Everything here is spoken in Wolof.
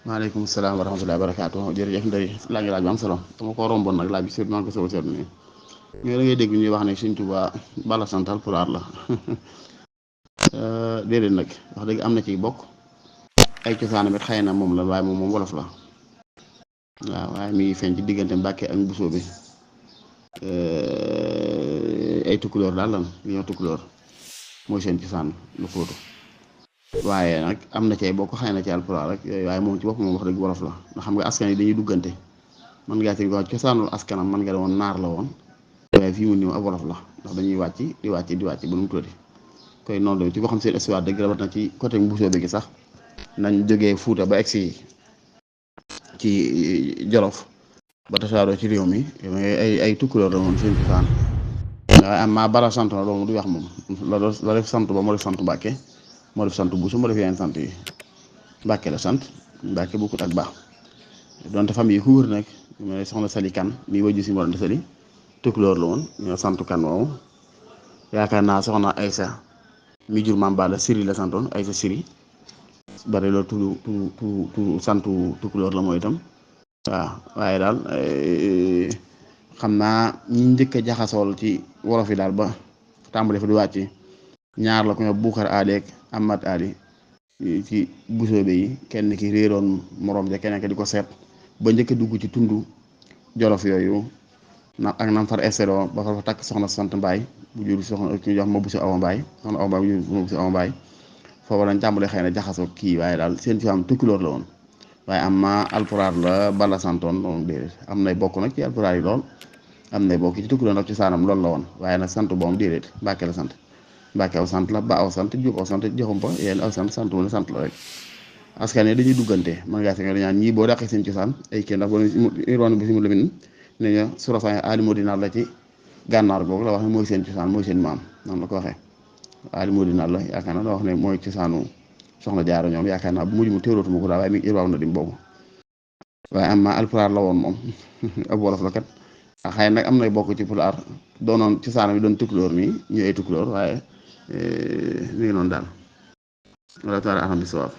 waaleykum salaam wa rahmatullahi wa barakaatu jërëjëf Ndeye laaj bi am solo dama ko romboon nag laaj bi seet maa ngi ko soog a seetlu nii mais da ngay dégg ñuy wax ne Sëñ Tuubaa bala santal pulaar la déedéet nag wax dëgg am na ciy bokk ay cosaanam it xëy na moom la waaye moom wolof la waaw waaye mi ngi feeñ ci diggante Mbàkke ak Mbusoo bi ay tukkulóor daal lan li ñoo tukkulóor mooy seen cosaan lu fóotu waaye nag am na cay bokk xëy na ci alpulaar rek yooyu waaye moom ci bopp moom wax dëgg wolof la ndax xam nga askan yi dañuy duggante mën ngaa ci wax cosaanul askanam mën nga ne woon naar la woon waaye fii mu nii ab wolof la ndax dañuy wàcc di wàcc ba nu mu tuddati koy noonu la ci boo xam seen histoire dëgg rawat na ci côté Mbusoo bi gi sax nañ jógee Fuuta ba egsi ci Jolof ba tasaaroo ci réew mi ay tukkulóor la woon seen cosaan waaye am maa bala sant na loolu du wax moom la def sant ba moo def sant Mbàkke moo def sant Buuso moo def yeneen sant yi Mbàkke la sant Mbàkke bokkut ak Ba donte famille yi ku wër nag mooy soxna Sali Kan mii waju si moroon de Sali tukkulóor la woon ñoo sant Kan moomu yaakaar naa soxna Aysa mi jur maam Balla Siri la santoon Aysa Siri bari loolu tu santu tukkulóor la mooy itam waaw waaye daal xam naa ñi njëkk a jaxasool ci wolof yi daal ba tàmbali fa di wàcc ñaar la ko ñoo Buukar Aali ak Amat Aali ci busoobe yi kenn ki réeroon moroom ja keneen ki di ko seet ba njëkk a dugg ci tundu Jolof yooyu na ak nam far estero ba fa takk soxna sant Mbaay bu jur soxna ñu jox ma Buso Awa Mbaay soxna Awa Mbaay bu jur ma Buso Awa Mbaay foofu lañ tàmbalee xëy na jaxasoo kii waaye daal seen ci am tukkulóor la woon waaye am ma alpulaar la bala santoon moom déedéet am nay bokk nag ci alpulaar yi lool am nay bokk ci tukkulóor nag ci saanam loolu la woon waaye nag sant boom déedéet Mbàkke la sant Mbàkke aw sant la Ba aw sant Jóob aw sant joxum pa yéen aw sant sant mu sant la rek askan wi dañuy duggante mën ngaa seetlu ñaan ñii boo dàqee seen cosaan ay kii ndax boo irwan bi si mu lamin ne ñu surafan alimoo dinaar la ci gànnaar googu la wax ne mooy seen cosaan mooy seen maam noonu la ko waxee alimoo dinaar la yaakaar naa la wax ne mooy cosaanu soxna Jaara ñoom yaakaar naa bu mujj mu téerootuma ko daal waaye mi ngi irwaaw na dim boobu waaye am ma alpulaar la woon moom ab wolof la kat xëy nag am nay bokk ci pulaar doonoon cosaanam yi doon tukkulóor nii ñu ay tukkulóor waaye mi ngi noonu daal wala taala alhamdulilah